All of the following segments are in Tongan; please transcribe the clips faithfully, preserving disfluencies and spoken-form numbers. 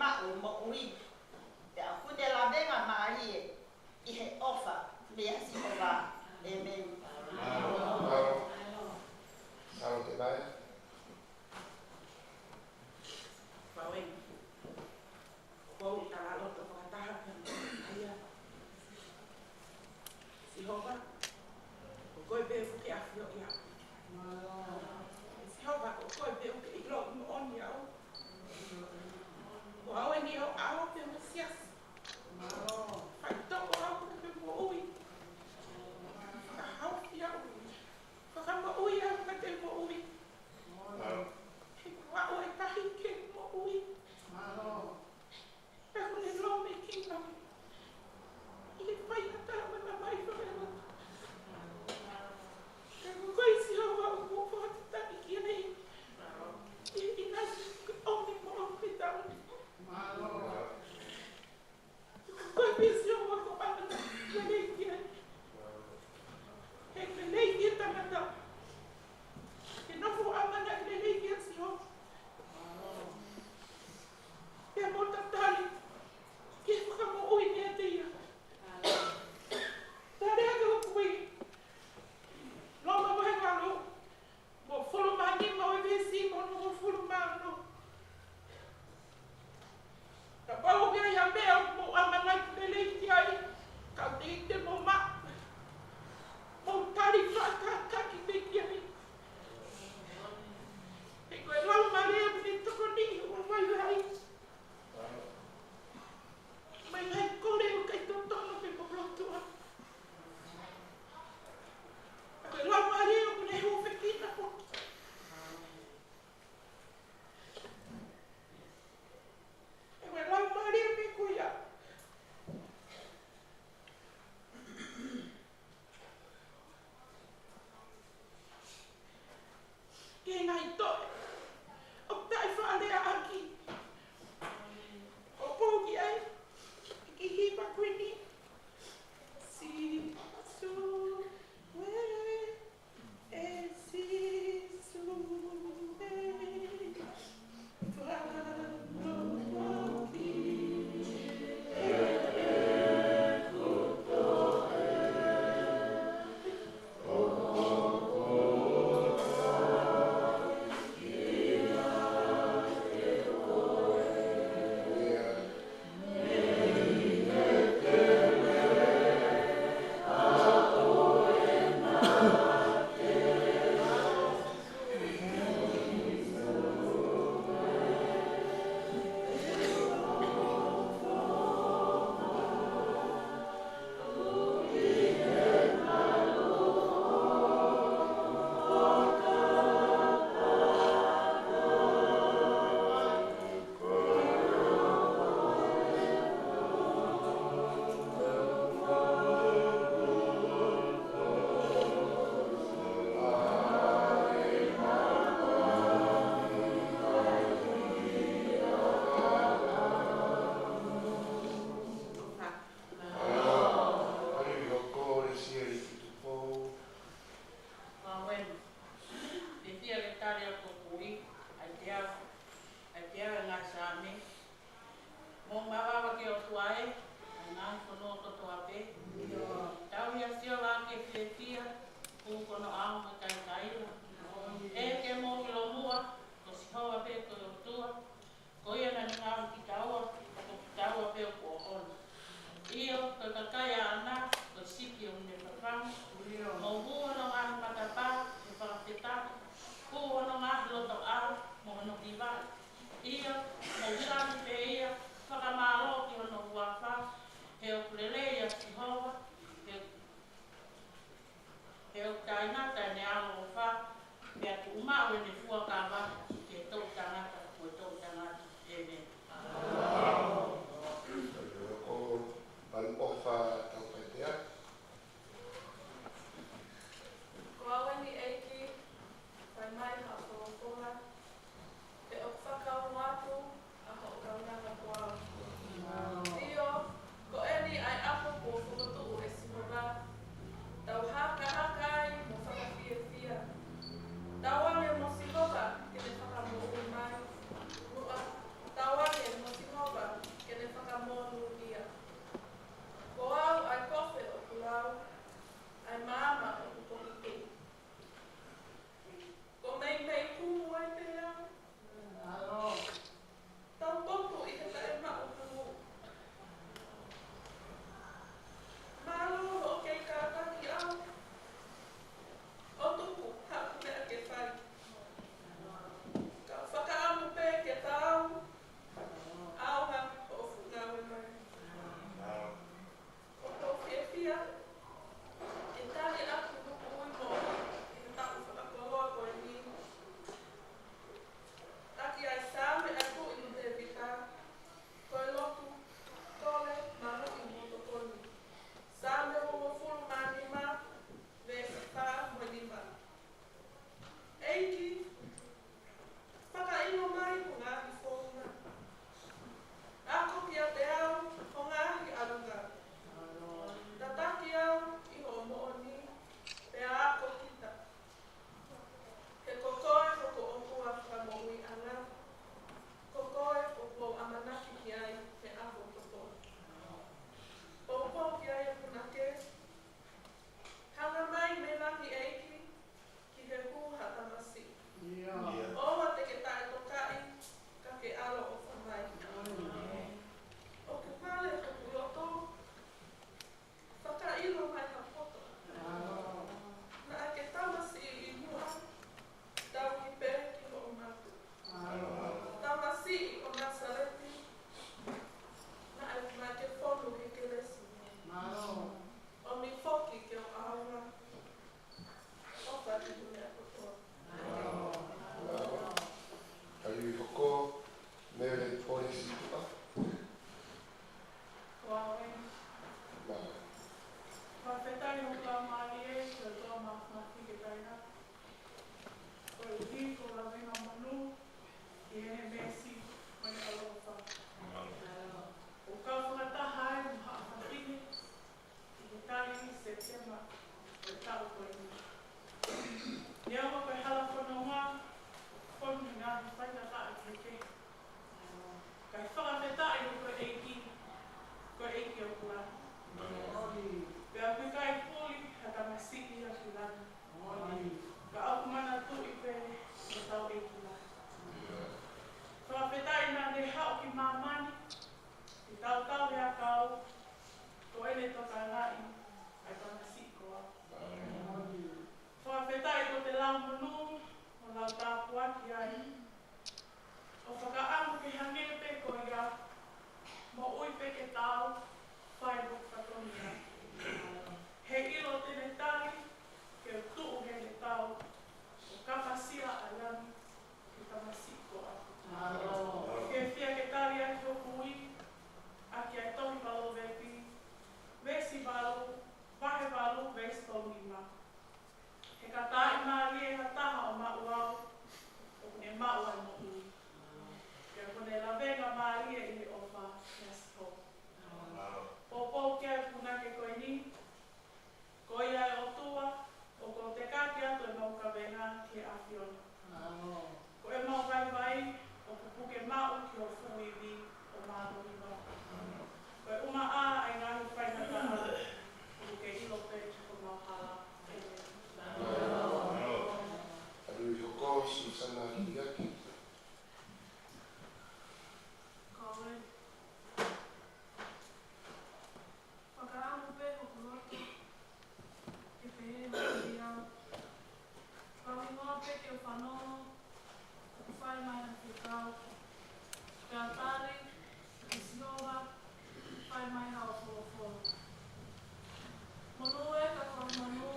maʻu moʻui. Pea ʻoku ne lavengamālie ʻi he ʻofa meia Sihova. ʻĒmeni. Salo te vai. Pau eni. Ko u talaloto fakataha pē mo ia. Sihova, ko koe pē ʻoku ke ʻafioʻi au. Sihova, ko koe pē ʻoku ke ʻiloʻi moʻoni au. Ko au eni ʻo aʻu pē mo siasi. Faitoʻo au ka te moʻui. Fakahaofi au. Fakamoʻui au ka te moʻui. He ko au e tahi ke moʻui. Pea ko e lōmekina ʻi he faingataʻa mo e mamahi fakaeloto. Ka ko koe Sihova ʻoku ou fakafetaʻi ki ai. ʻI he ʻinasi ke ʻomi mo ʻomi taʻu. Ko koe pē Sihova ʻoku ou ʻamanaki lelei ki ai. He lelei ki he tangata ke nofo ʻo ʻamanaki lelei kia Sihova. Pea mo tatali ki he fakamoʻui meiate ia. Tali ake hoku ui. Loma vahe valu, hongofulu mā nima ʻo e veesi mo e hongofulu mā ono. Kapau ʻoku ʻi ai ha meʻa ʻoku mou ʻamanaki lelei ki ai, kau te ʻite mo maʻu, mou tali fakakākā ki ai. He ko e Laumālie ʻoku ne tokoniʻi hoʻo vaivai. Mai ai kole ʻoku ʻikai totonu pe ko e lotua. Ko e Laumālie ʻoku ne hūfekina foki. Ko e Laumālie pē ko ia. Ki he ngaahi toʻe ʻoku taʻefaʻaleaʻaki. ʻO pou ki ai, ki he hiva ko eni. Sīsū ē, ʻe Sīsū ē, fānau foki. Pau eni, te fia ke tali ʻa e ko kui, ʻa e teau, ʻa e teau ʻa e ngaahi Saame. Mou mavava ki he ʻOtua ē, ʻa e ngaahi fonua kotoa pē. Tauhi ʻa Sihova ʻaki e fiefia, hū ki hono ʻao mo e kaikaila. ʻEke mou ʻilo muʻa, ko Sihova pē ko e ʻOtua. Ko ia naʻa ne ngaohi kitaua, ko kitaua pē ʻoku ʻoʻona. ʻIo, ko e kakai ʻaʻana, ko e sipi ʻoku ne fafangu. Mou hū hono ngaahi matapā, he fakafetaʻi. Hū hono ngaahi lotoʻā, mo hono hivaʻi. ʻIo, mou sani pē ia, fakamālō ki hono huafa. He ʻoku lelei ʻa Sihova, he ʻoku He ʻoku taʻengata ʻene ʻaloʻofa, pea tuʻumaʻu ʻene fuakava ki he toʻutangata mo e toʻutangata. ʻĒmeni. Ko Malu ʻOfa Taufaʻitea. Ko au eni ʻEiki, fai mai ha folofola, pea ʻoku fakaongo atu ʻa hoʻo kaunanga ko au. ʻIo, ko eni ʻa e ʻaho kuo fokotuʻu ʻe Sihova. Tau hakahaka ai mo fakafiefia. Tau ō mo Sihova ke ne māmani, ʻi he tautau he ʻakau, ko ʻene tokangaʻi ʻa e tamasiʻi koā. Fakafetaʻi ko e lau monū, ʻo lau tāpuaki ai. ʻO fakaʻamu ke hangē pē ko ia, moʻui pē ke tau, fai hoku fatongia. He ʻilo te ne tali, ke u tuʻu heʻene tau, ʻo kapasia ʻa langi, ke tamasiʻi koā. Mālō. Fiefia ke tali ʻaki hoku ui, ʻaki ʻa e tohi Palōveepi, veesi valu, vahe valu, veesi tolu nima. He ka taaʻi mālie ha taha ʻo maʻu au, ʻoku ne maʻu ʻa e moʻui. Pea ʻoku ne lavengamālie ʻi he ʻofa ʻa Sihova. Poupou ki ai e punake ko eni, ko ia ʻa e ʻOtua, ʻoku ou tekaki atu ʻemau kavenga ki he ʻAfiona. Ko ʻemau vaivai, ʻoku puke maʻu ki ho fuʻu ivi ʻo mālohi maʻu. Ko e ʻumaʻā ʻa e ngaahi faingataʻa, ʻoku ke ʻilo pē ki homau hala. ʻĒmeni. Alohi hoko, Susana Kiliaki. Ko e fakaʻamu pē hoku loto, ke pehē hoku leʻo. Kau hingoa pē ke u fanongo, ʻoku fai mai ha fekau. Pea tali, ʻe Sihova, fai mai haʻo folofola. Monū ē ka ko e monū,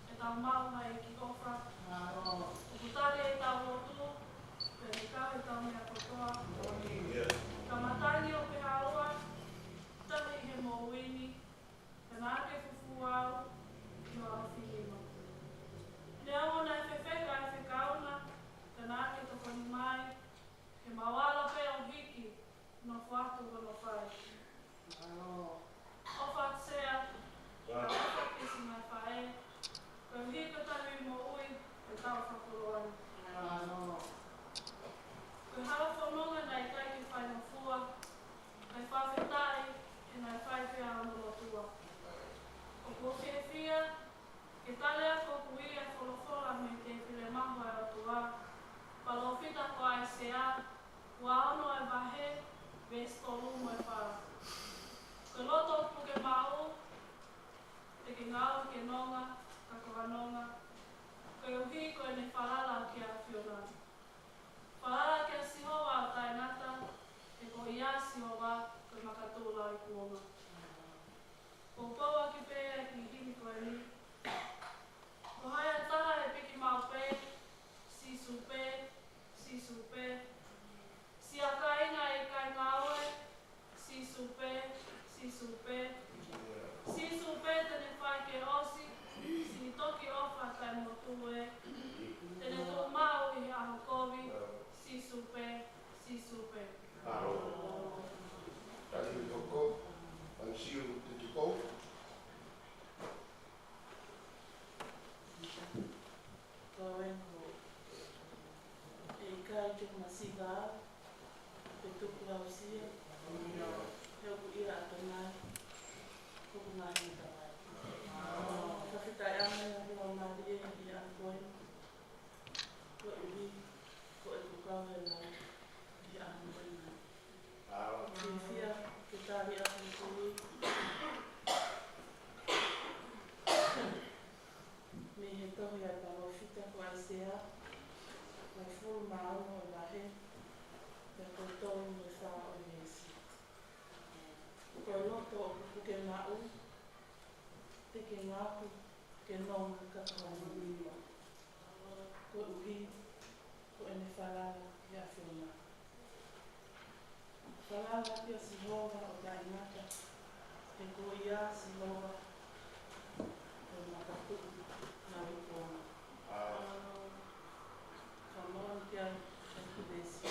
ʻetau maʻu ha ʻEiki ʻofa. ʻOku tali ʻetau lotu, pea ne kau ʻi heʻetau meʻa kotoa. Ka matangi ʻo Pehaua, tahi he moʻui ni, ka naʻa ke fufū au ʻi ho ʻaofinima. Neongo naʻe fefeka ʻa e fekau na, ka naʻa ke tokoni mai, ke mau ala pē ʻo hiki, nofo atu hono fai. ʻOfa atu Sea, ʻofa atu ki he siʻi ngaahi faʻē, koeʻuhi ko e taimi moʻui, ʻetau fakakoloa ni. Ko e hala fononga naʻe ʻikai ke faingofua, kae fakafetaʻi, he naʻe fai pē ʻa hono lotua. ʻOku ou fiefia, ke tali ʻaki hoku ui ʻa e folofola mei he tēpile mahu ʻa e ʻOtua, palōfita ko ʻAisea, ua ono ʻa e vahe, veesi tolu mo e fā. Ko e loto ʻoku puke maʻu, te ke ngaohi ke nonga, ka ko ha nonga, koeʻuhi ko ʻene falala ki he ʻAfiona. Falala kia Sihova ʻo taʻengata, he ko ia Sihova ko e makatuʻu lauikuonga. Poupou ʻaki pē ʻa e kiʻi himi ko eni. Ko hai ha taha ʻe piki maʻu pē, Sīsū pē, Sīsū pē. Siʻa kāinga ʻe ʻikai ngāue, Sīsū pē, Sīsū pē. Sīsū pē te ne fai ke ʻosi, siʻi toki ʻofa taʻemotu ē. Te ne tuʻu maʻu ʻi he ʻaho kovi, Sīsū pē, Sīsū pē. Tali hoko, Mansiu Tutukou. Ko e ko e ʻikai ke masiva, pe tuku aʻusia, he ʻoku ʻia ʻAtonai hoku ngaahi matavai. Fakafetaʻi ange ʻa e Laumālie ʻi he ʻaho ko eni, koeʻuhi ko ʻeku kau he lau ʻi he ʻaho ko eni. Fiefia ke tali ʻaki hoku ui mei he tohi ʻa e palōfita ko ʻAisea, hongofulu mā ono ʻo e vahe, pea ko e tolu mo e fā ʻo e veesi. Ko e loto ʻoku puke maʻu, te ke ngaohi ke nonga ka ko ha nonga, koeʻuhi ko ʻene falala ki he ʻAfiona. Falala kia Sihova ʻo taʻengata, he ko ia Sihova ko e makatuʻu lauikuonga. Fanongo ki ai, ʻa e kiʻi veesi.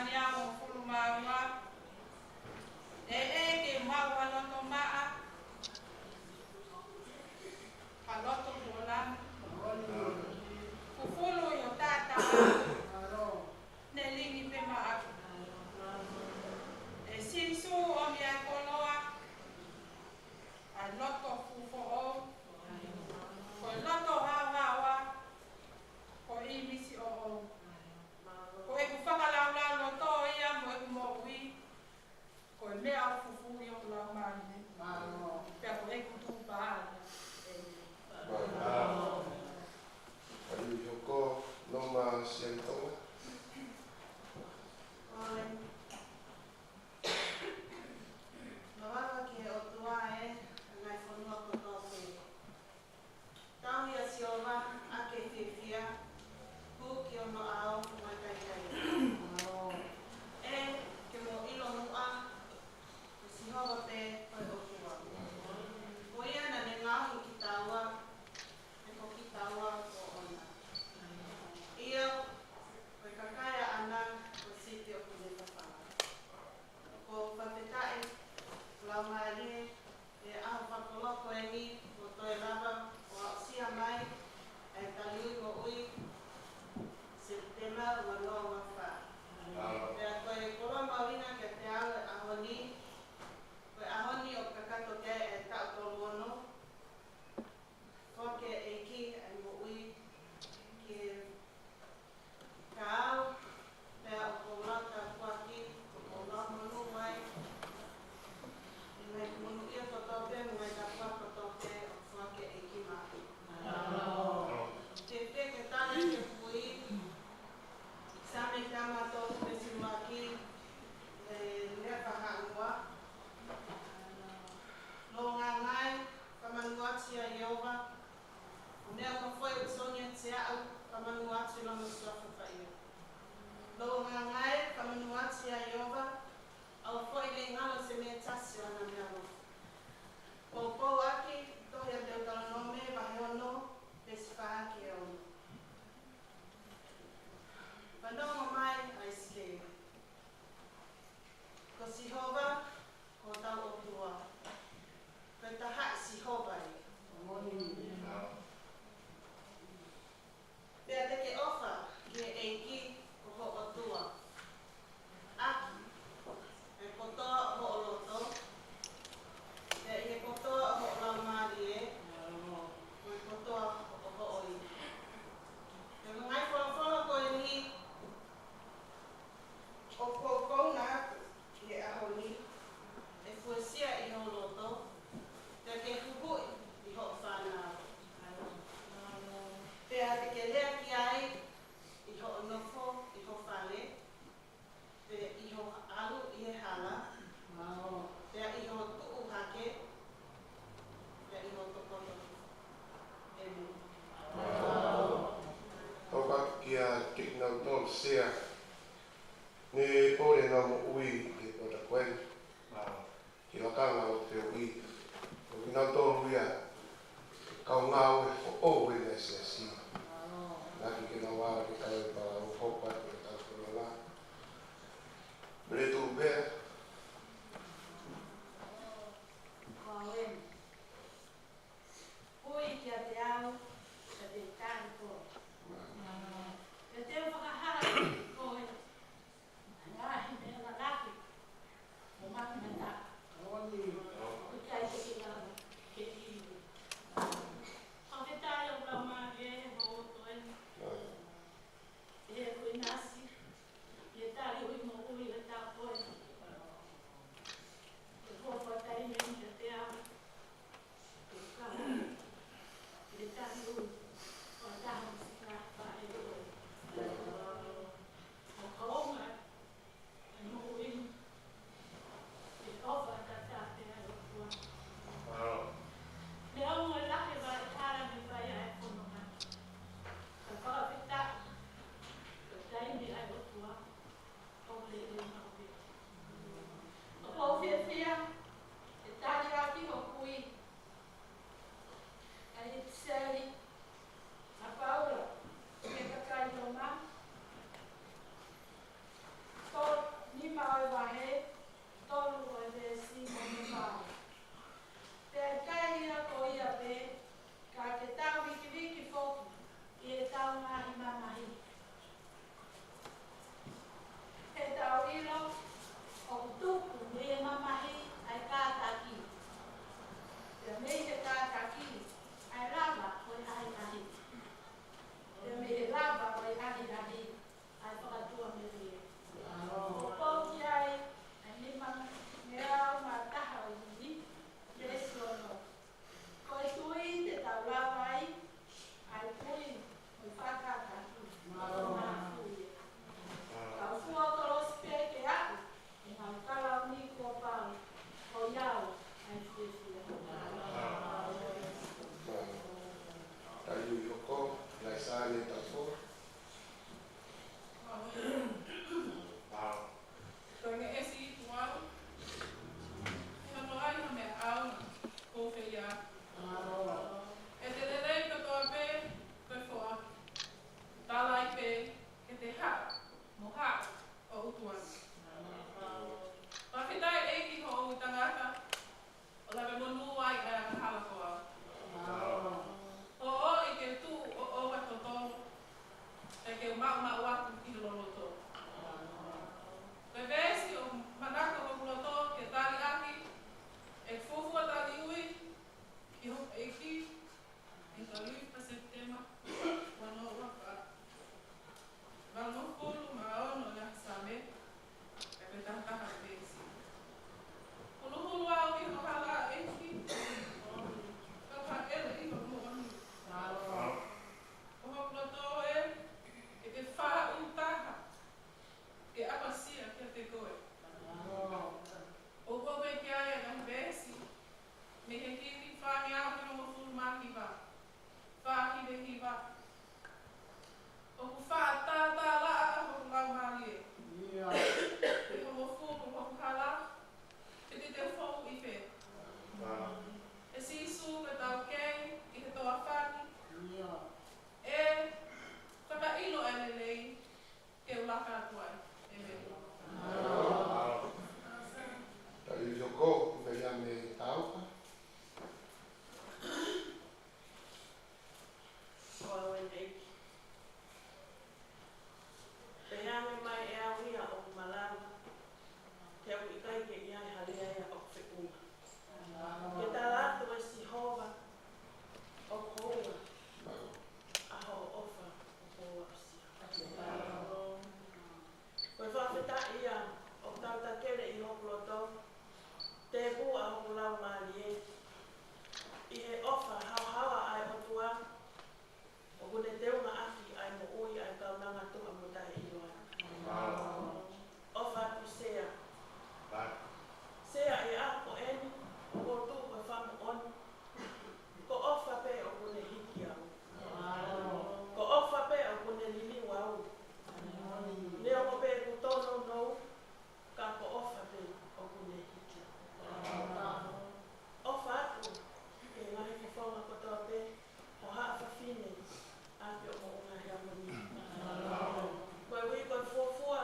Niʻihi hongofulu mā ua. ʻEiki, ke mau ha loto maʻa, ha loto kuo lanu, fufulu ʻi ho taʻataʻa, ne lingi pē maʻaku. ʻE Sīsū, ʻomi ʻa e koloa, ʻa e loto fuʻu foʻou, ko e loto haohaoa, ko e ʻīmisi ʻoʻou. Ko ʻeku fakalaulauloto ia mo ʻeku moʻui, ko e meʻa ʻoku fufū ʻi hoku laumālie. Pea ko ʻeku tuʻu pau ia. ʻĒmeni. Mālō. Hoko Noma Siatonga. Mālō. Mālō ki he ʻOtua ē, ngaahi fonua kotoa pē. Tauhi ʻa Sihova ʻaki e fiefia, hū ki hono ʻao mo e kaikaila. ʻĒ, ke mou ʻilo muʻa, ko Sihova pē ko e ʻOtua. Ko ia naʻa ne ngaohi kitaua, he ko kitaua ko ʻona. ʻIo, ko e kakai ʻaʻana, ko e sipi ʻoku ne fafanga. ʻOku ou fakafetaʻi, laumālie, he ʻaho fakaloko eni, kuo toe lava ʻo aʻusia mai ʻa e taliui moʻui, Sepitema ua noa ua fā. Pea ko e koloa mahuʻinga kiate au he ʻaho ni, ko e ʻaho ni ʻoku kakato ki ai e taʻu tolu ono, foaki ʻe he ʻEiki ʻa e moʻui ki he kahaʻu, pea ʻoku ou lau tāpuaki, ʻoku ou lau monū ai, ʻi he monūʻia kotoa pē, mo e tāpuaki kotoa pē, ʻoku foaki ʻe he ʻEiki maʻaku. Ke pehē ke tali ke pui, Saame teau mā tolu veesi ʻuluaki, ʻe lea fahaua. Lōngangai, fakamanatu ʻa Sihova, ʻo ne ʻohofi e songi ʻiate au, fakamanatu ʻi hono suafa paʻia. Lōngangai, fakamanatu ʻa Sihova, ʻo foaki e ngalo ʻi he meʻa tasi ʻo ʻene meʻa nofo. Poupou ʻaki, tohi ʻa Teutalonome, vahe ono, veesi fā ki he ono. Fanongo mai ʻa ʻIsileli. Ko Sihova, ko hotau ʻOtua. Ko e taha ʻa Sihova ia. Pea te ke ʻofa ki he ʻEiki ko ho ʻOtua ʻaki e kotoa hoʻo loto, pea ʻi he kotoa hoʻo laumālie, mo e kotoa hoʻo ivi. Pea mo e ngaahi folofola ko eni ʻoku ou kole atu ʻi he ʻaho ni, ʻe fuesia ʻi ho loto, pea ke huhuʻi ʻi hoʻo fānau. Pea te ke lea ki ai ʻi hoʻo nofo ʻi ho fale, pea ʻi hoʻo ʻalu ʻi he hala, pea ʻi hoʻo tuʻu hake, pea ʻi hoʻo tokoto. ʻĒmeni. Tau paki kia Kikinautolu Sea, ne pole ʻenau moʻui he pota ko eni. Ki he lakanga ʻo e fehuʻi. Ko kinautolu ia, kau ngāue foʻou ʻi he siasi. Naʻe ʻikai ke nau ala ke kau e pala ʻo hoko atu e tau fononga. Mele tu bea. Ko au eni. Ui kiate au, ka te u tali koe. Ka te u fakahā kiate koe ʻa e ngaahi meʻa lalaki mo maʻimata. ʻOku ʻikai te ke lava ke ʻilo. Fakafetaʻi ʻoku lau mai he hoʻo toe. Ke tala atu, ʻe Sihova, ʻoku houa ʻa hoʻo ʻofa ʻoku ou aʻusia. Ko e fakafetaʻi ia ʻoku tautakele ʻi hoku loto, tēpū ʻa hoku laumālie, ʻi he ʻofa haohaoa ʻa e ʻOtua, ʻoku ne teunga ʻaki ʻa e moʻui ʻa e kaunanga tuʻa mo taʻeʻiloa. ʻOfa atu Sea. Sea, ʻi he ʻaho ko eni, ʻoku ou tuʻu ko e fakamoʻoni, ko ʻofa pē ʻoku ne hiki au. Ko ʻofa pē ʻoku ne liliu au. Neongo pē ʻeku tōnounou, ka ko ʻofa pē ʻoku ne hiki au. ʻOfa atu ki he ngaahi fofonga kotoa pē ʻo haʻa fafine ʻa e ʻAfio Moʻunga Heamoni. Koeʻuhi ko e fuofua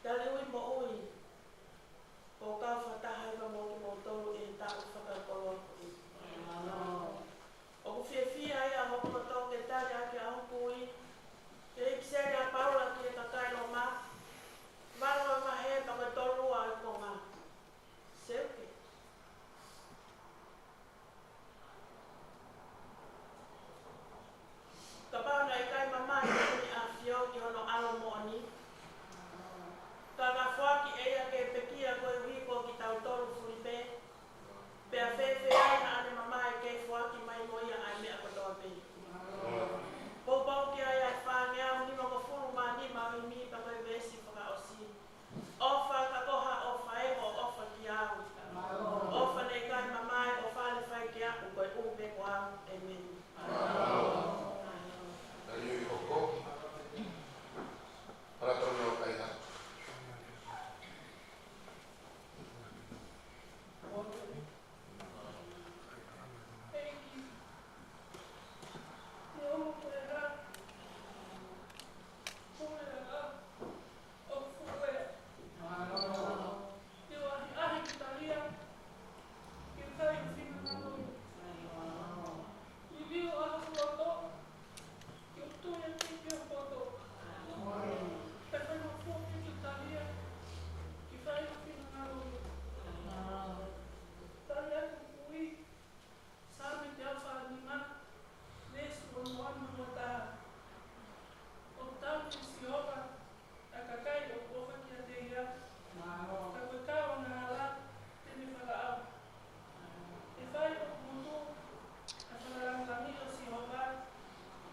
taliui moʻui, ʻoku ou kau fakataha ai pea mo kimoutolu ʻi he taʻu fakakoloa ko eni. ʻOku fiefia ai ʻa hoku loto ke tali ʻaki ʻa hoku ui, ʻi he ʻipiseli ʻa Paula ki he kakai Loma, valu ʻa e vahe pea ko e tolu ʻa e konga. Seuke. Kapau naʻe ʻikai mamahi ʻa e ʻAfio ki hono ʻAlo moʻoni, ka ka foaki ʻe ia ke pekia koeʻuhi ko kitautolu fulipē, pea fēfē ai naʻa ne mamahi ke foaki mai mo ia ʻa e meʻa kotoa pē. Poupou ki ai ʻa e fāngeau nimangofulu mā nima ʻo e himi pea ko e veesi fakaʻosi. ʻOfa ka ko ha ʻofa ē, ʻofa kiate au. ʻOfa naʻe ʻikai mamahi, ʻofa naʻe fai kiate au, ko e ʻuhi pē ko au. ʻĒmeni. Taliui hoko. Hala tonu ʻo kaihaʻa. Saame teau fā nima, veesi ono mo e taha. ʻOku tauhi ʻe Sihova ʻa e kakai ʻoku ʻofa kiate ia, ka ko e kau angahala te ne fakaʻau. ʻE fai ʻoku motuʻa ʻa e fakalāngilangi ʻo Sihova,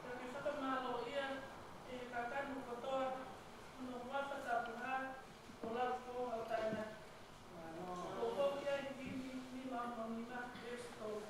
ka ke fakamālōʻia ʻe he kakano kotoa hono huafa tapuhā ʻo laukonga ʻo taʻengatá. Poupou ki ai himi nima ono nima, veesi tolu.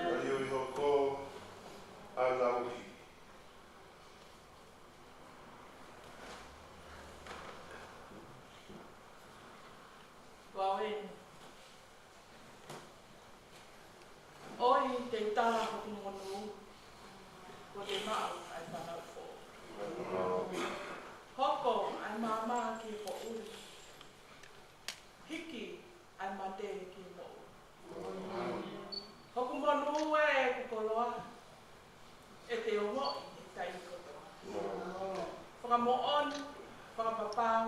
Taliui hoko, ʻa e lau ʻi. Vaoeni. ʻOi, te u tala hoku monū, kuo te maʻu ʻa e fanauʻi foʻou. Hoko ʻa e maama ki he poʻuli, hiki ʻa e mate ki he moʻui. Hoku monū ē, ʻeku koloa, ʻe te ongoʻi he taimi kotoa. Fakamoʻoni, fakapapau,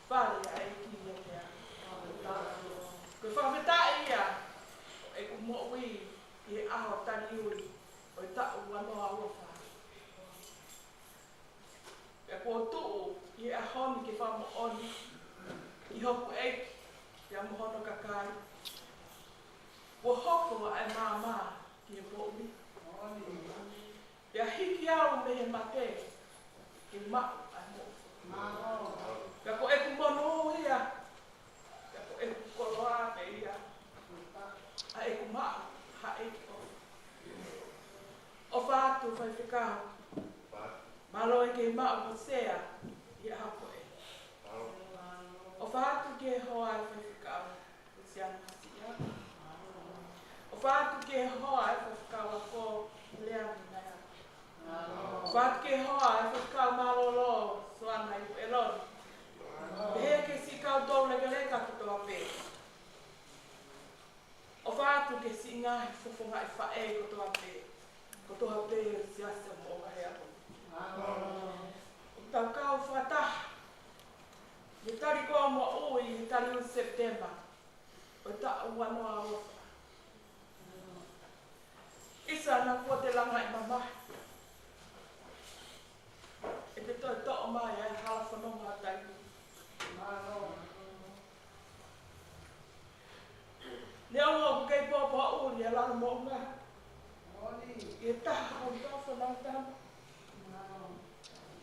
fale ʻa e ʻEiki ʻiate au. Ko e fakafetaʻi ia ʻo ʻeku moʻui ʻi he ʻaho taliui ʻo e taʻu ua noa ua fā. Pea kuo u tuʻu ʻi he ʻaho ni ke fakamoʻoni ki hoku ʻEiki pea mo hono kakai. Kuo hoko ʻa e maama ki he poʻuli. Pea hiki au mei he mate ke maʻu ʻa e moʻui. Pea ko ʻeku monū ia, pea ko ʻeku koloa pē ia ʻa ʻeku maʻu ha ʻEiki ʻofa. ʻOfa atu Faifekau. Mālō e kei maʻu ho sea ʻi he ʻaho ko ē. ʻOfa atu ki he hoa ʻa e Faifekau Lusiana Hasiʻia. ʻOfa atu ki he hoa ʻa e Faifekau Ako Leami Naiapu. ʻOfa atu ki he hoa ʻa e Faifekau Mālōlō Soana Ipuʻeloni. Pehē ki he siʻi kau toulekeleka kotoa pē. ʻOfa atu ki he siʻi ngaahi fofongaʻi faʻē kotoa pē, kotoa pē ʻo e Siasi ʻo Moʻunga Heamoni. ʻOku tau kau fakataha he tali ko ā moʻui he taliui Sepitema ʻo e taʻu ua noa ua fā. ʻIsa, naʻa kuo te langaʻi mamahi ʻe te toe toʻo mai ʻa e hala fononga ʻa taimi. Neongo ʻoku kei pōpoaki ʻa Lalo Moʻunga ʻi he taha ʻo e tau fanau tama,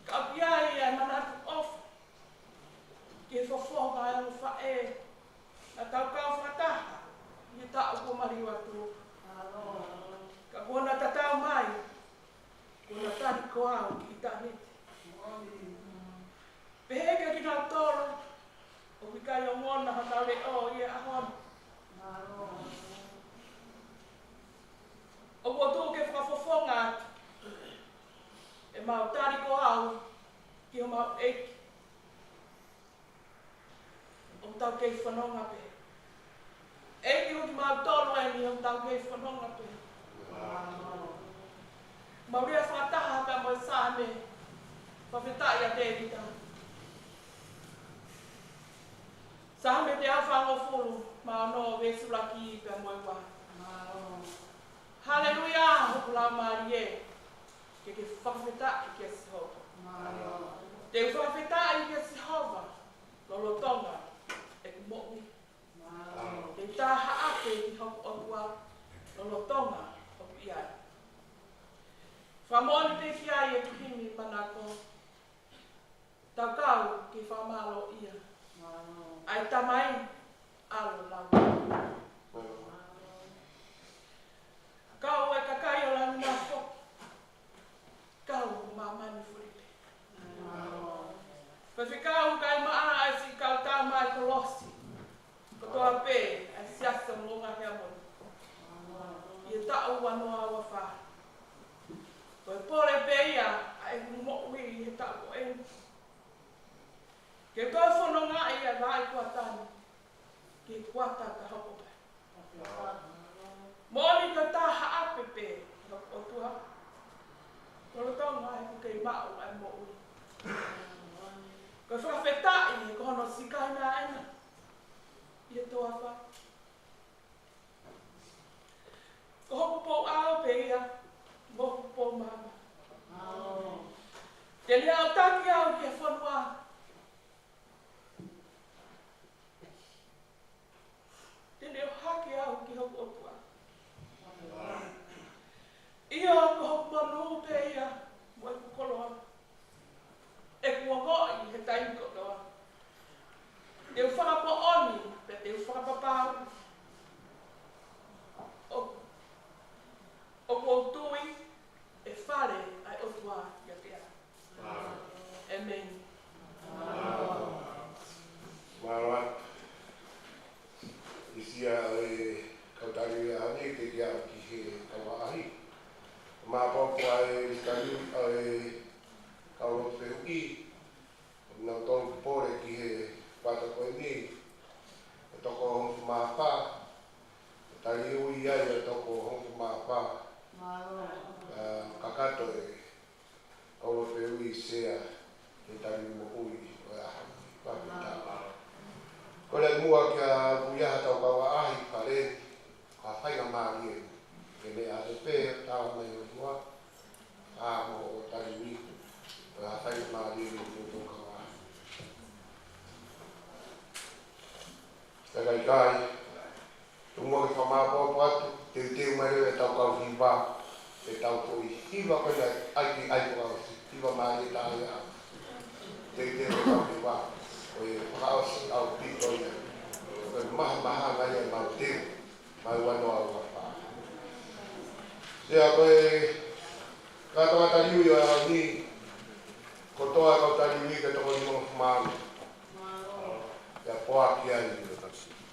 ka ʻoku ʻi ai ʻa e manatu ʻofa ki he fofonga ʻo e ongo faʻē naʻa tau kau fakataha ʻi he taʻu kuo maliu atu. Ka kuo na tatau mai, kuo na tali ko au ki ʻitāniti. Pehē kia kinautolu ʻoku ʻikai ongona hotau leʻo ʻi he ʻaho ni, ʻoku ou tuʻu ke fakafofonga atu ʻemau tali ko au ki homau ʻEiki. ʻOku tau kei fononga pē. ʻEiki, ko kimautolu eni ʻoku tau kei fononga pē. Mau lea fakataha pea mo e Saame, fakafetaʻi ʻa Tēvita. Saame teau fāngofulu mā ono, veesi ʻuluaki pea mo e ua. Haleluia, hoku laumālie, ke ke fakafetaʻi kia Sihova. Te u fakafetaʻi kia Sihova lolotonga ʻeku moʻui. Te u tā haʻape ki hoku ʻOtua lolotonga ʻoku ʻi ai. Fakamoʻoni pē ki ai ʻeku himi manako. Tau kau ke fakamālōʻia ʻa e Tamai, ʻAlo, Laumālie. Kau e kakai ʻo langi na foki. Kau ʻo māmani fuli pē. Faifekau, kae maʻa ʻa e siʻi kau tama ʻa e kolosi kotoa pē ʻa e Siasi ʻo Moʻunga Heamoni ʻi he taʻu ua noa ua fā. Ko e pole pē ia ʻa ʻeku moʻui he taʻu ko eni. Ke u toe fononga ʻi he vaʻa kuata ni ki he kuata ka hoko mai. Moʻoni ko e tā haʻape pē ki hoku ʻOtua lolotonga ʻeku kei maʻu ʻa e moʻui. Ko e fakafetaʻi he ko hono siʻi kainaʻena ʻi he toafa. Ko hoku pou ʻao pē ia mo hoku pou maama. Te ne ʻautaki au ki he fonua. Te ne ʻohake au ki hoku ʻOtua. ʻIo, ko hoku monū pē ia mo ʻeku koloa, ʻeku ongoʻi he taimi kotoa. Te u fakamoʻoni pea te u fakapapau ʻoku, ʻoku ou tui ʻe fale ʻa e ʻOtua ʻiate au. ʻĒmeni. Mālō. ʻIsia ʻa e kau tali ʻa e ʻaho ni, teʻeki ke aʻu ki he kau ʻaʻahi. Māpōpō ʻa e tali ʻa e kau lotu fehuʻi. Naʻa tau pole ki he kuata ko eni, ʻe toko hongofulu mā fā. Taliui ai ʻa e toko hongofulu mā fā. Mālō. ʻA, ka ha faingamālie ke ne ʻave pē ʻo tala mai ʻOtua, ʻa mo ʻo tali ui, ʻo ha faingamālie ke ne tokanga. Ka ʻikai, tuku muʻa ke fakamāopoopo atu, teuteu mai leva ʻetau kau hiva, ʻetau foʻi hiva ko ia ʻai ki ai ko au, hiva mālie tā ia. Teuteu ʻetau hiva, ko e fakaʻosi ʻaupito ia, ko e mahamahanga ia ʻemau teu, mau ano au apa. Ia ko e kātoanga tali ui ʻo e ʻaho ni, kotoa e kau tali ui ko e toko nimangofulu mā ua. Pea poaki ai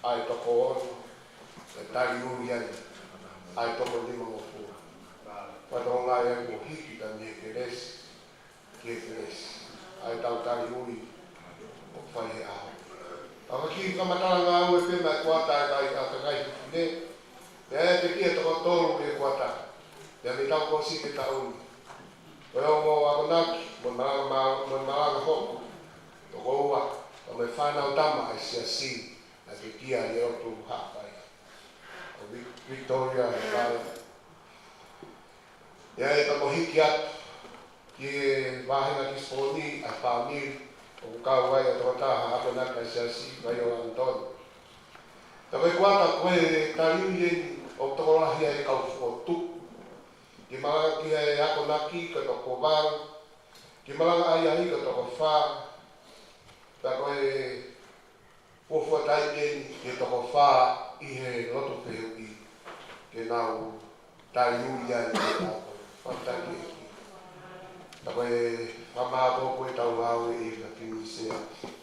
ʻa e toko ono, pea tali ui ai ʻa e toko nimangofulu. Pea toko ngai ai kuo hiki pē mei he kelesi ki he kelesi ʻa ʻetau tali ui ʻoku fai he ʻaho. Ka kiʻi fakamatala ngāue pē mai kuata ʻa e kakai, ʻa e kakai fefine, pea ʻe pekia toko tolu ʻi he kuata, pea mei taʻu kuo ʻosi ki he taʻu ni. Ko e ongo akonaki, mo e malanga ma-, mo e malanga hoko, toko ua, pea mo e fānau tama ʻa e siasi, naʻe pekia ʻi he lotu Haʻapai. Ko Vic-, Victoria he vai. ʻA ia ka mou hiki atu ki he vāhenga Tisiponi ʻa e fāmili, ʻoku kau ai ʻa e tokotaha akonaki ʻa e siasi, Vaiola Anitoni. Ka ko e kuata ko e tali ui eni ʻoku tokolahi ai e kau fokotuʻu. Kiʻi malanga ki he akonaki ko e toko valu, kiʻi malanga ʻahiʻahi ko e toko fā, pea ko e fuofua taimi eni ki he toko fā ʻi he lotu fehuʻi ke nau tali ui ai ʻetau fakataki ʻEiki. Ka ko e fakamāopoopo ʻetau ngāue ʻi he Lafinisea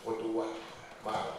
ʻo tuʻu atu. Mālō.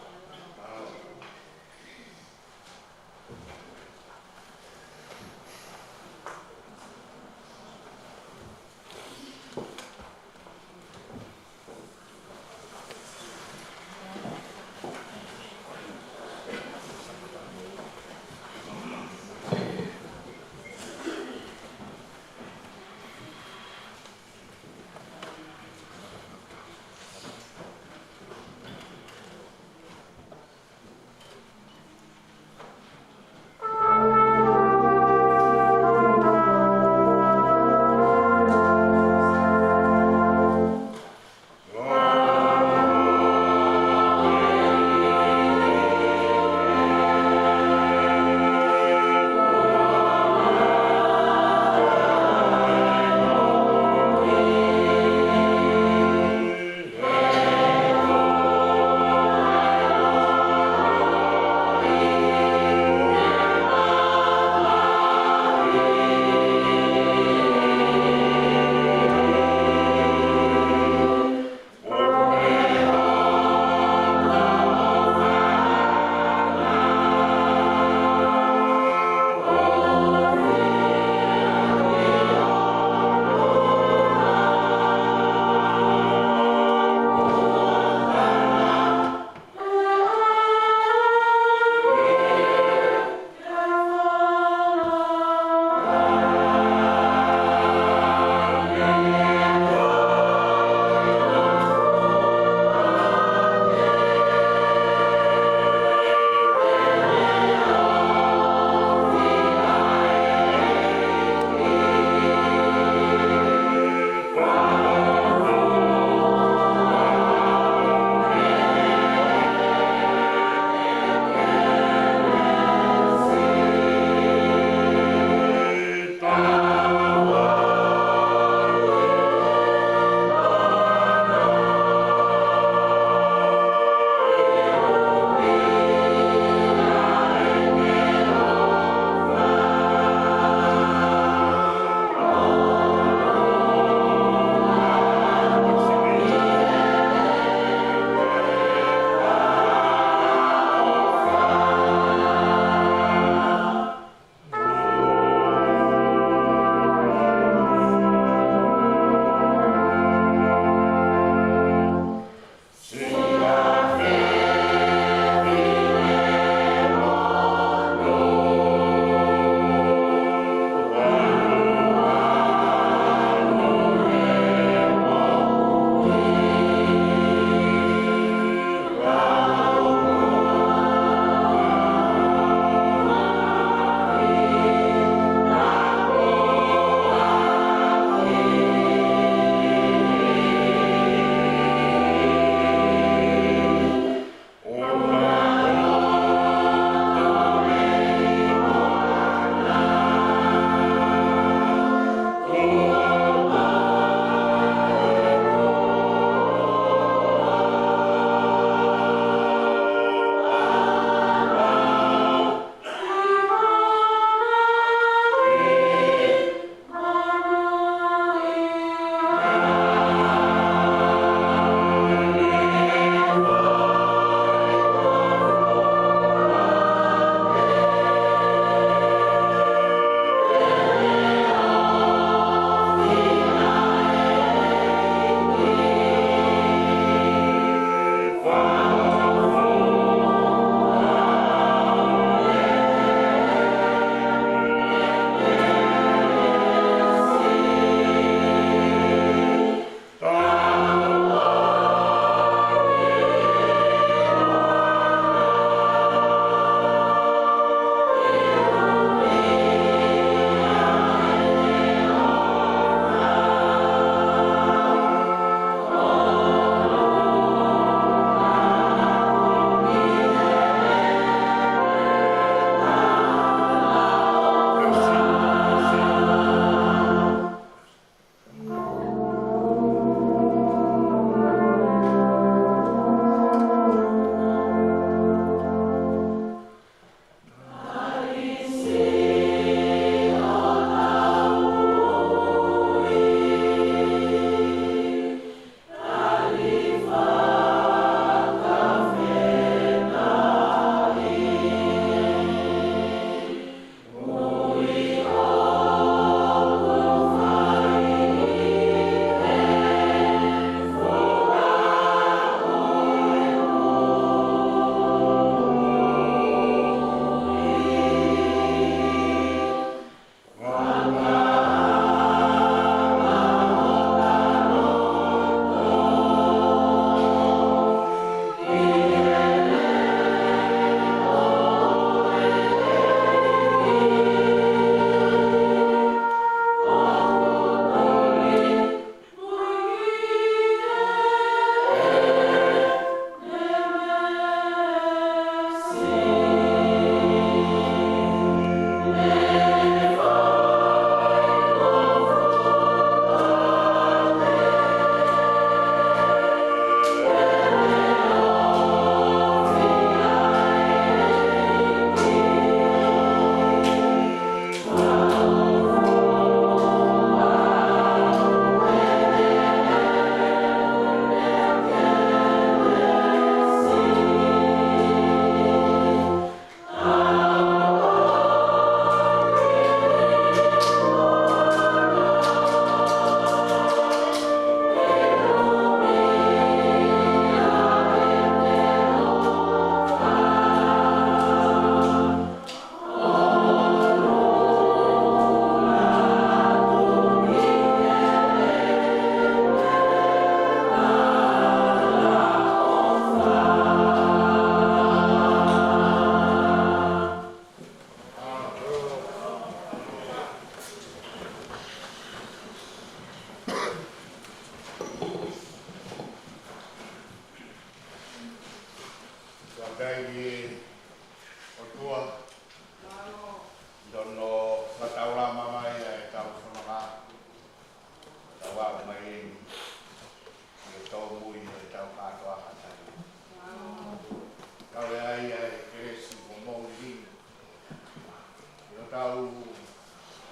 Tau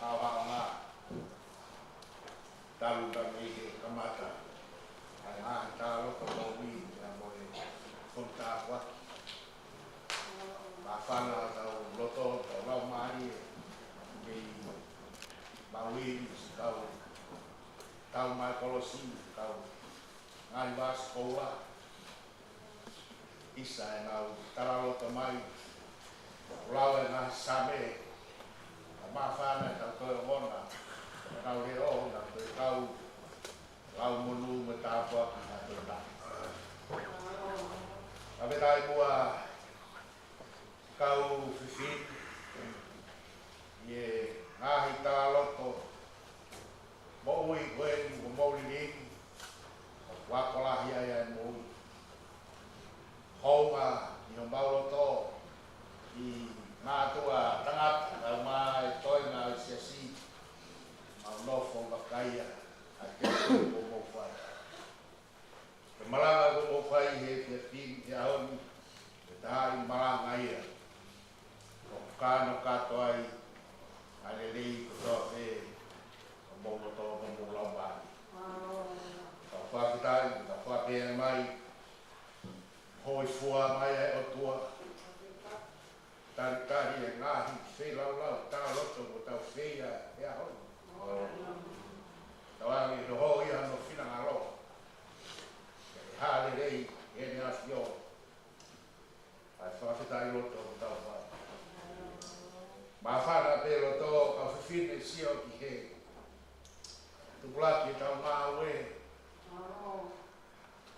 haohaoa talu mei he kamata ʻa e ngaahi talaloto moʻui ʻa e Fono Tāpuaki. Māfana ʻetau loto, ʻetau laumālie, ke mau ʻi he kau tau mai kolosi, kau ngaahi vāsikola, ʻisa ʻenau talaloto mai, lau e ngaahi Saame, ka māfana ʻetau toe ongona ʻenau leʻo, ʻenau toe kau lau monū mo tāpuaki ʻa e toenga. Ka me tai mua kau fefine, ʻi he ngaahi talaloto moʻui ko eni ʻoku mou liliu, ʻoku ako lahi ai ʻa e moʻui. Hounga ʻi homau loto ʻi mātuʻa tangata, kae ʻumaʻā e toenga ʻo e siasi, mau nofo vakai ʻa e tēpile ʻoku mou fai. Ko e malanga ʻoku mou fai he efiafi ni, he ʻaho ni, ko e taha e malanga ia ʻoku kānokato ai ʻa e lelei kotoa pē ʻo homou loto mo homou laumālie. Ka fakafetaʻi, ka fakapea mai, hōifua mai ʻa e ʻOtua, talitali e ngaahi feilaulau talaloto ʻoku tau fai he ʻaho ni. Tauange ʻe noho ia hono finangalo, ʻe hā lelei ʻene ʻAfio. ʻA e fakafetaʻi loto ʻoku tau fai. Māfana pē loto kau fefine, sio ki he tupulaki ʻetau ngāue,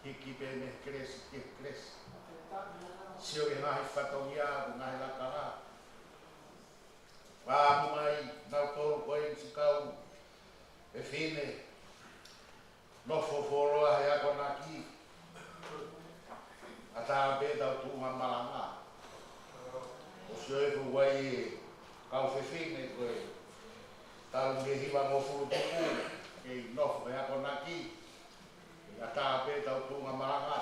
hiki pē mei he kelesi ki he kelesi. Sio ki he ngaahi fatongia mo e ngaahi lakanga. Fakaʻamu mai nautolu ko eni siʻi kau fefine, nofo fuoloa he akonaki, ʻatā pē ʻetau tuʻunga malanga. ʻOsi ʻoku ʻi ai e kau fefine ko e talu mei he hivangofulu tupu kei nofo he akonaki, ʻatā pē ʻetau tuʻunga malanga.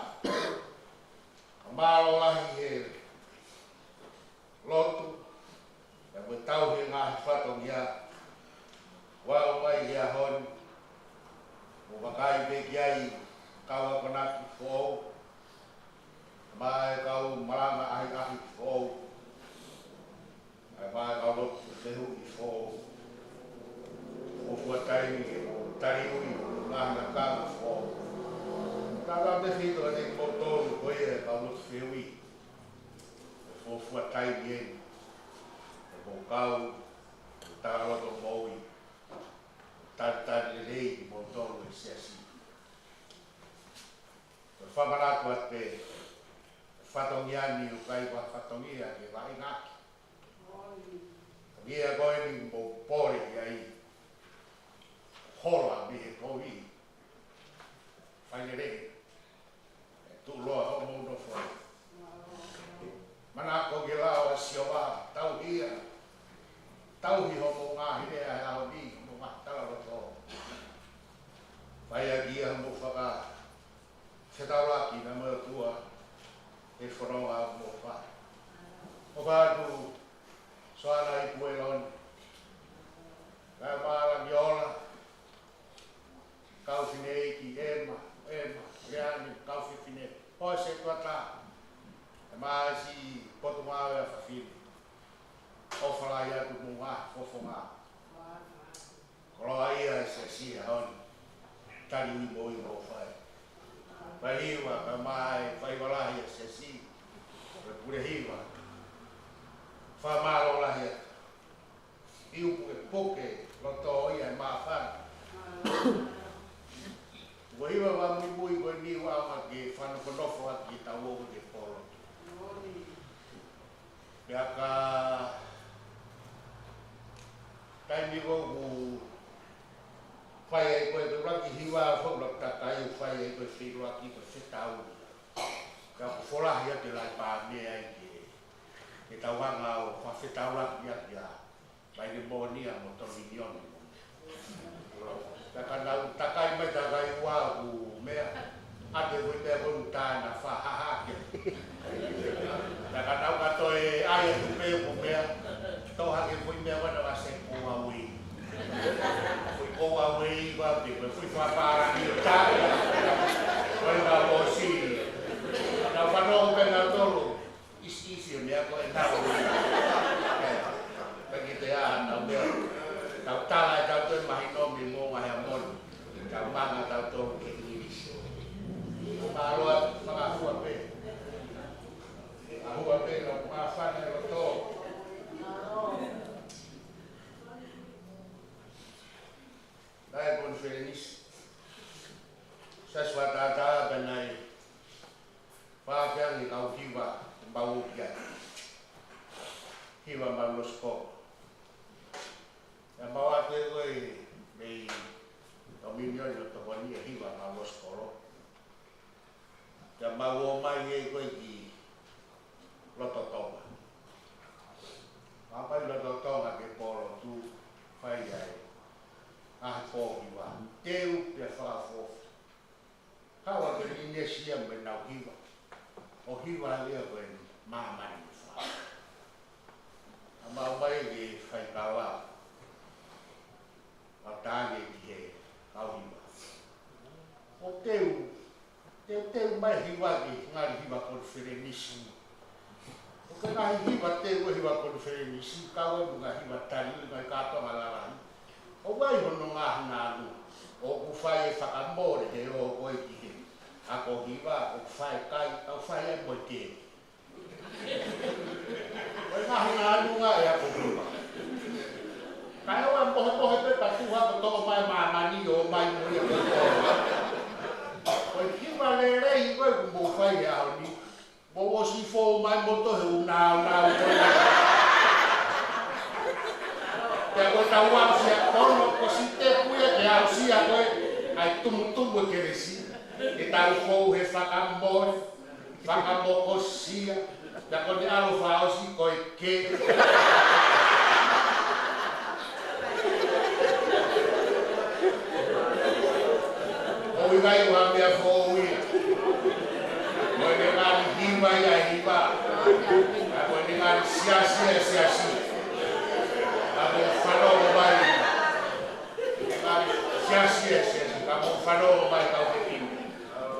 Ka mālō lahi he lotu, pea mo e tauhi e ngaahi fatongia, ʻoku aʻu mai he ʻaho ni, mou vakai pē ki ai, kau akonaki foʻou, mo e kau malanga ʻahiʻahi foʻou, mo e kau lotu fehuʻi foʻou. Fuofua taimi ke mou taliui ngaahi lakanga foʻou. Tala me fito ane kimoutolu ko ia e kau lotu fehuʻi. Fuofua taimi eni ke mou kau talaloto moʻui, talitali lelei kimoutolu e siasi. Ko e fakamanatu atu pē, fatongia ni ʻoku ʻikai ko ha fatongia ke vaʻinga ʻaki. Fatongia ko eni mou pole ki ai, hola mei he kovi, fai lelei, ʻe tuʻuloa hoʻomou nofo ai. Manako ke lau ʻa Sihova, tauhi ia, tauhi hoʻomou ngaahi lea he ʻaho ni, hoʻomou ngaahi talaloto. Fai ʻaki ia hoʻomou fakafetaulaki mo e ʻOtua he fononga ʻoku mou fai. ʻOfa atu Soana Ipu ʻEloni, kae ʻumaʻā Langiola, kau fineʻeiki, ʻEma, ʻEma, Leane, kau fefine, ʻo e setuata, ʻe maʻa siʻi Potungāue ʻa Fafine. ʻOfa lahi atu mo e ngaahi fofonga. Koloaʻia e siasi he ʻaho ni. Taliui moʻui ʻoku mou fai. Fai hiva, kae ʻumaʻā e fai hiva lahi e siasi, ko e pule hiva. Fakamālō lahi atu. Iu pukepuke loto ia ʻe māfana. Ko e hiva vā muimui ko eni ʻoku ʻaonga ke fanofonofo ʻaki ʻetau ō ki he polo. Pea ka taimi ʻoku fai ai ko ē ʻuluaki hiva, ʻoku ʻuluaki takai ʻoku fai ai ko ē feʻiloaki ko e fetauli. Pea ʻoku folahi ʻaki e lahi pā meʻa ai ke, ke tau hanga ʻo fakafetaulaki ʻaki ʻa Vaine Moʻonia mo Tolinioni. Pea ka nau takai mai takai ua ʻoku meʻa, ʻa te ui pea ko e uta na fahaha ke. Pea ka nau ka toe ʻai atu pē ʻoku meʻa, tō hake Ko e meʻa ʻoku ʻikai ke u ʻai. Ko e ʻai ʻoku ʻikai ke u ʻai, ko e fai fakapalangi ʻo taʻe. Ko e ʻai ʻosi. Nau fanongo pē nautolu. Is, is e meʻa ko ē naʻa ku. Pea kiʻi te ʻai ʻenau meʻa. Tau tala ʻetau toe mahino mei he Moʻunga Heamoni. Tau manga tautolu ki he ʻIngilisi. Mālō ʻa e fakaʻaho pē. ʻAho pē ka māfana e loto. Naʻe konifelenisi. Siasi fakatātā pea naʻe fakaafeʻi ange kau hiva, mau ō ki ai. Hiva mau losikolo. Pea mau ō atu ko ē mei Dominion ʻo tokoni e hiva mau losikolo. Pea mau ō mai ē ko ē ki loto Tonga. Mau ō mai loto Tonga ke polo tu fai ai. ʻA e pō hiva. Teu pea fakaʻofoʻofa. Kau ʻa e Polinisia mo ʻenau hiva. ʻO hiva ia ko e māmani fā. ʻA mau mai ke fai kau ʻa. ʻA tānge ki he kau hiva. ʻO teu, teu, teu mai hiva ki he ngaahi hiva konifelenisi. ʻO ka ngaahi hiva teu hiva konifelenisi, kau ʻa e ngaahi hiva tali, ngaahi kātoanga lalahi. ʻOku ʻi ai hono ngaahi ngāue. ʻOku fai e fakamole he ō ko ē ki he ako hiva, ʻoku fai kai, ʻoku fai e moe ke. Ko e ngaahi ngāue ʻa e ako hiva. Kae ʻoua ʻe mohemohe pē ka tuha ko toʻo mai māmani ʻo mai mo ia ko e toʻo. Ko e hiva lelei ko ē ʻoku mou fai he ʻaho ni. Mou ʻosi fou mai mo tohi ʻunauna ʻo tohi. Pea ko e tau aʻusia kono ko e sitepu ia ke aʻusia ko ē ʻa e tumutumu e kelesi. Ke tau fou he fakamole. Fakamokosia, pea ko ʻene ʻalu fakaʻosi ko e ke. ʻOku ʻikai ko ha meʻa foʻou ia. Ko ʻene ngaahi hiva ia e hiva. Pea ko ʻene ngaahi siasi ia e siasi. Ka mou fanongo mai. Ngaahi siasi ia e siasi. Ka mou fanongo mai kau fefine.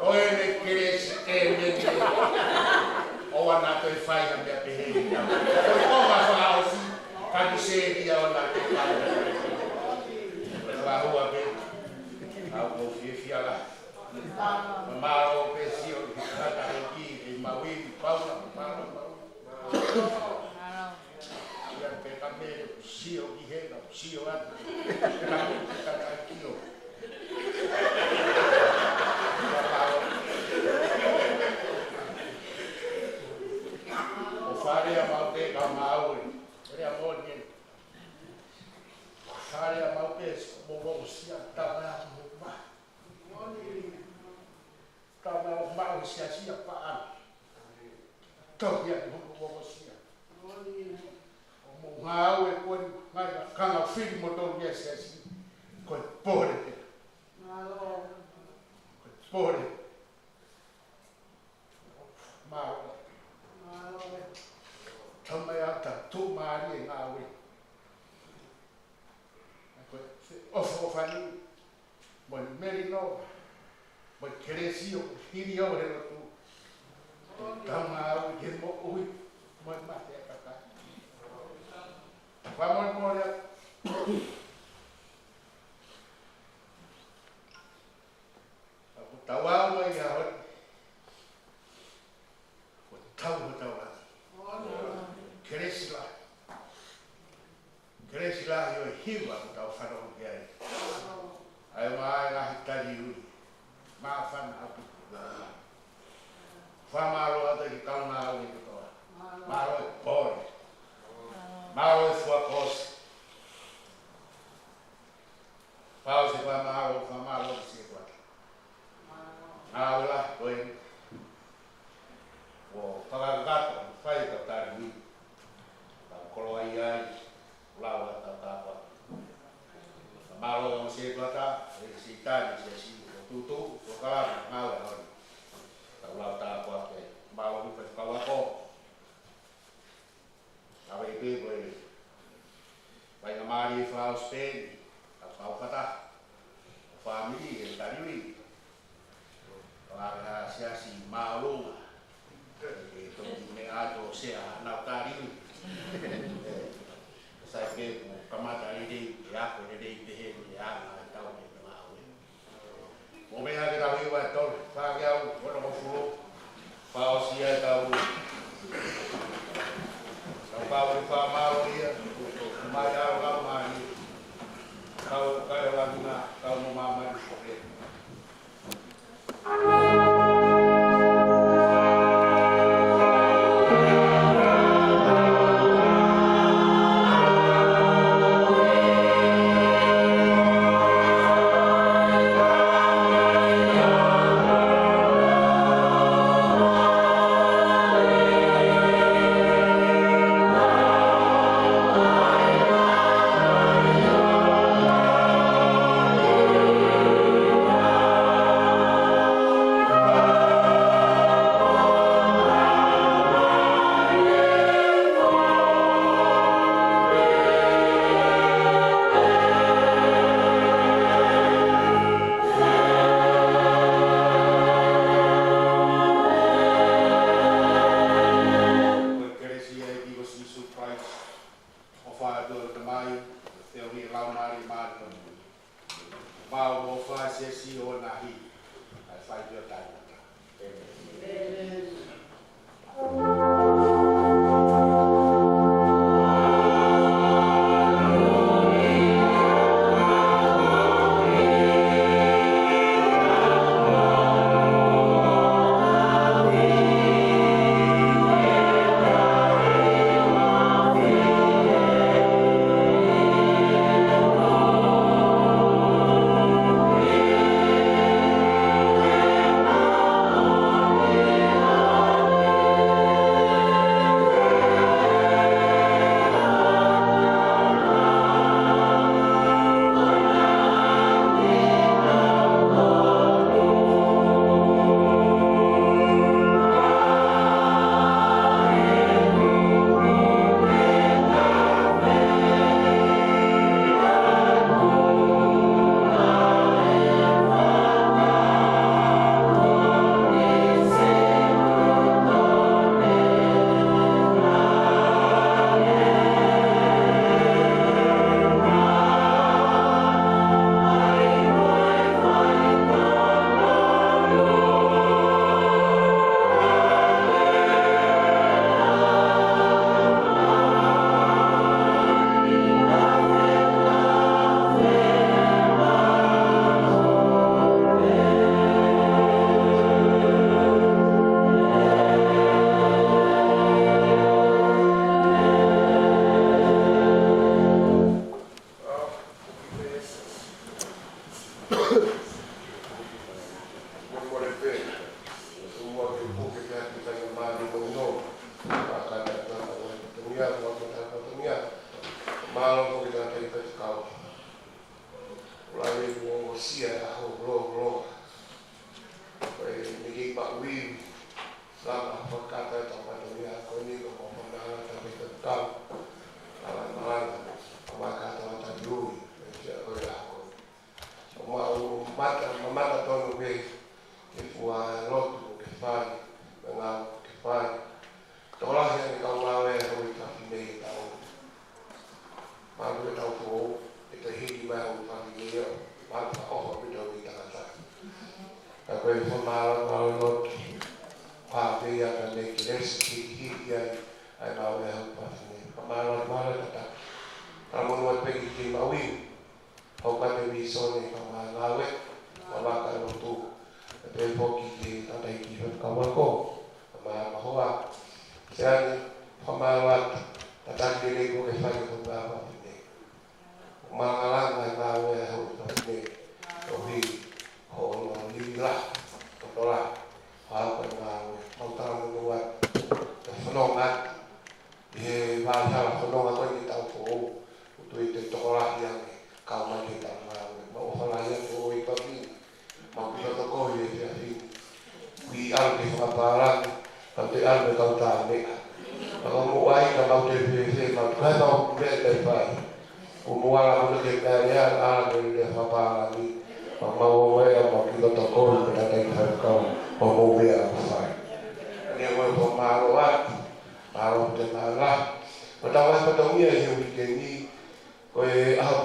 Ko ʻene kelesi ʻe meni. ʻOua naʻa toe fai ha meʻa pehē ni. Ko e konga fakaʻosi, ka ni sēlia ʻoua naʻa toe fai. Ko e ʻaho pē, ʻoku ou fiefia lahi. Mālō pē sio ki he tangata ko ē ki he maui, Paula, mālō, mālō. Ia pē ka mele, sio ki he, ka sio atu. Ka, ka, ka kio. ʻO fale ʻa mau pē ka mau ē. Fale ʻa mau pē, si mo mo sia tama mo ma. Tama mo ma o sia sia pa an. Tau ia mo mo mo sia. ʻO mo ngāue ko eni, ngaahi kanga fili mo tau ia sia sia. Ko e pole pē. Ko e pole. Mālō. Mālō. Tau mai ʻa ta tō mālie ngāue. Ko e ʻofa ʻofa ni, mo e melino, mo e kelesi ʻoku hili au he lotu. Tau ngāue ke moʻui, mo e mate ʻa kakai. Fakamolemole atu. Ka ko tau ō mai ia hoi. Ko tau mo tau lahi. Kelesi lahi. Kelesi lahi ʻo e hiva ko tau fanongo ki ai. ʻA e mai ngaahi tali ui. Māfana ʻaupito. Fakamālō atu ki he kaungā ʻaho ni kotoa. Mālō e pole. Mālō e fuakosi. Pau se fakamālō, fakamālō ki he sētuata. Ngāue lahi ko ē. ʻO fakakakato, fai ka tari ni. Ka koloa ia ai, lau ʻa tau tāpuaki. Fakamālō ki he sētuata, e sētani, siasi, ʻo tutu, ʻo kalama, ngāue ʻaho ni. Tau lau tāpuaki ai. Mālō ki he kau ako. ʻA e pē ko e Speni, ka pau kata, ʻo fāmili ʻe taliui. ʻO ʻave ha siasi māʻolunga. ʻE toki meʻa atu ʻo sea haʻanau taliui. Sai pē kuo kamata lelei, ʻe ako lelei pehē ni ʻa e anga ʻetau ke ngāue. Mo meʻa ke tau hiva e tolu, fā ngeau ono mo fulu, fakaʻosi ai ʻetau, ʻetau kau ke fakamālō ia, mai ʻa e Laumālie, kau kai o langi na, kau mo māmani ko e. Ko e kelesi ʻa e ʻEiki ko Sīsū Kalaisi, ʻofa ʻa e ʻOtua ko e Tamai, feohi ʻa e Laumālie Māʻoniʻoni, maʻu mo fai siasi ʻo nahi, ʻa e fai pē ʻo taʻengata. ʻĒmeni. Mālō foki e tangataʻeiki faifekau. ʻOku lave ʻi he ongosia ʻa e ʻaho lōloa. Ko e meʻa ke maʻu ui, lama fakata e tangataʻeiki ko eni ko mo fana tangataʻeiki faifekau. Lama malanga, ʻa e kata o tangataʻeiki ui, ʻe sia ko e ʻaho. ʻO maʻu mata, mamata tonu pē, ke fua lotu ke fai, mo e ngāue ke fai. Tokolahi ʻa e kau ngāue ʻa e Houʻeiki Fafine ʻi he taʻu. Mālō e taʻu foʻou, ʻe toe hiki mai Houʻeiki Fafine ia, mālō fakaʻofa pē ʻa e tangata. Ka ko e fakamālō, mālō lotu, pā pē ia ka ne kelesi, hiki, hiki ai, ʻa e ngāue ʻa e Houʻeiki Fafine. Fakamālō, mālō e tangata. Ka mo nua pē ki he maui. Hoko atu e vīsone ʻa e ngāue, ʻa e vaka lotu, ʻe pehē foki ki he tangataʻeiki faifekau ako, ʻa e mahoa. Seane, fakamālō atu, tataki lelei kuo ke fai ʻo e ngāue fafine. Malangalanga e ngāue ʻa e Houʻeiki Fafine, ʻo hili, hono lili lahi, tokolahi, ʻa e ngāue, mau talamonū atu, ke fanongo atu, ʻi he vāhenga fononga ko eni taʻu foʻou, ʻoku ou tui ʻe tokolahi ange, kau mai ki he taʻu ngāue. Mau ʻofa lahi atu Houʻeiki Fafine, mau kiʻi fakakovi he efiafi ni. Kui ʻalu ki he fakapālangi, kau te ʻalu mo e kau tā meʻa. Ka ko e moʻui ka mau te fēfē, mau tukai mau meʻa te fai. Ko mou ala ko ke meʻa lea, ala ke lea fakapālangi. Pea mau ō mai ʻo mau kiʻi loto kovi mo e tangataʻeiki faifekau, pea mou meʻa ʻo fai. Pea ʻoku ou fakamālō atu, mālō ʻaupito, mālō. Ko ʻetau fatongia he uike ni, ko e ʻaho